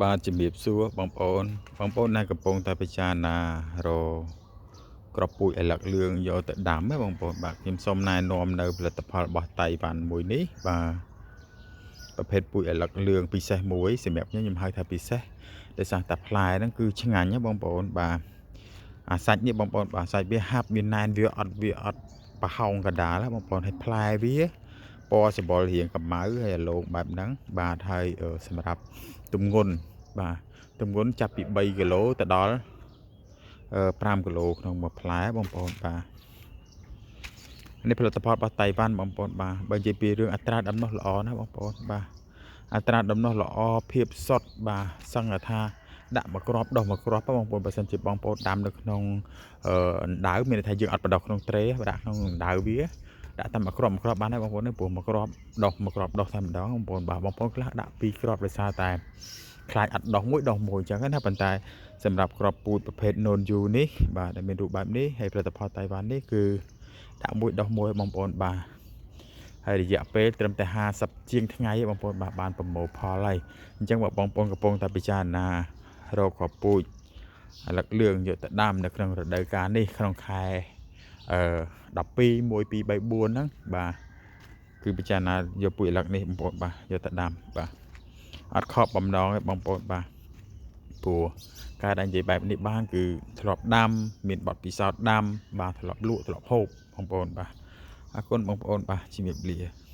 បាទជំរាបសួរបងប្អូនបងប្អូនដែលកំពុងតែពិចារណារកគ្រាប់ពូជឪឡឹកលឿងយកទៅដាំណាបងប្អូនបាទខ្ញុំសូមណែនាំនៅផលិតផលរបស់តៃវ៉ាន់មួយនេះបាទប្រភេទពូជឪឡឹកលឿងពិសេសមួយសម្រាប់ខ្ញុំខ្ញុំហៅថាពិសេសដោយសារតែផ្លែហ្នឹងគឺឆ្ងាញ់ណាបងប្អូនបាទអាសាច់នេះបងប្អូនបាទសាច់វាហាប់វាណែនវាអត់វាអត់ប្រហោងកណ្ដាលណាបងប្អូនហើយផ្លែវាពណ៌សម្បុររៀងកម្ៅហើយអាឡូងបែបហ្នឹងបាទហើយសម្រាប់ទម្ងន់បាទទម្ងន់ចាប់ពី3គីឡូទៅដល់5គីឡូក្នុងមួយផ្លែបងប្អូនបាទនេះផលិតផលរបស់តៃវ៉ាន់បងប្អូនបាទបើនិយាយពីរឿងអត្រាដាំដុះល្អណាស់បងប្អូនបាទអត្រាដាំដុះល្អភាពសុទ្ធបាទសឹងថាដាក់មួយគ្រាប់ដោះមួយគ្រាប់បងប្អូនបើសិនជាបងប្អូនដាំនៅក្នុងអណ្ដៅមានន័យថាយើងអត់បដោះក្នុងត្រេដាក់ក្នុងអណ្ដៅវាដាក់តែមួយគ្រាប់មួយគ្រាប់បានហើយបងប្អូនព្រោះមួយគ្រាប់ដោះមួយគ្រាប់ដោះតែម្ដងបងប្អូនបាទបងប្អូនខ្លះដាក់ពីរគ្រាប់ដោយសារតែខ្លាចអត់ដោះមួយដោះមួយអញ្ចឹងណាប៉ុន្តែសម្រាប់គ្រាប់ពូជប្រភេទ Non U នេះបាទដែលមានរូបបែបនេះហើយផលិតផលតៃវ៉ាន់នេះគឺដាក់មួយដោះមួយបងប្អូនបាទហើយរយៈពេលត្រឹមតែ50ជាងថ្ងៃបងប្អូនបាទបានប្រមូលផលហើយអញ្ចឹងបើបងប្អូនកំពុងតែពិចារណារកគ្រាប់ពូជឪឡឹកលឿងយកទៅដាំនៅក្នុងរដូវកាលនេះក្នុងខែអឺ12 1 2 3 4ហ្នឹងបាទគឺពិចារណាយកពូជឪឡឹកនេះបងប្អូនបាទយកទៅដាំបាទអត់ខកបំណងទេបងប្អូនបាទព្រោះការដែលនិយាយបែបនេះបានគឺធ្លាប់ដាំមានបទពិសោធន៍ដាំបាទធ្លាប់លក់ធ្លាប់ហូបបងប្អូនបាទអរគុណបងប្អូនបាទជំរាបលា។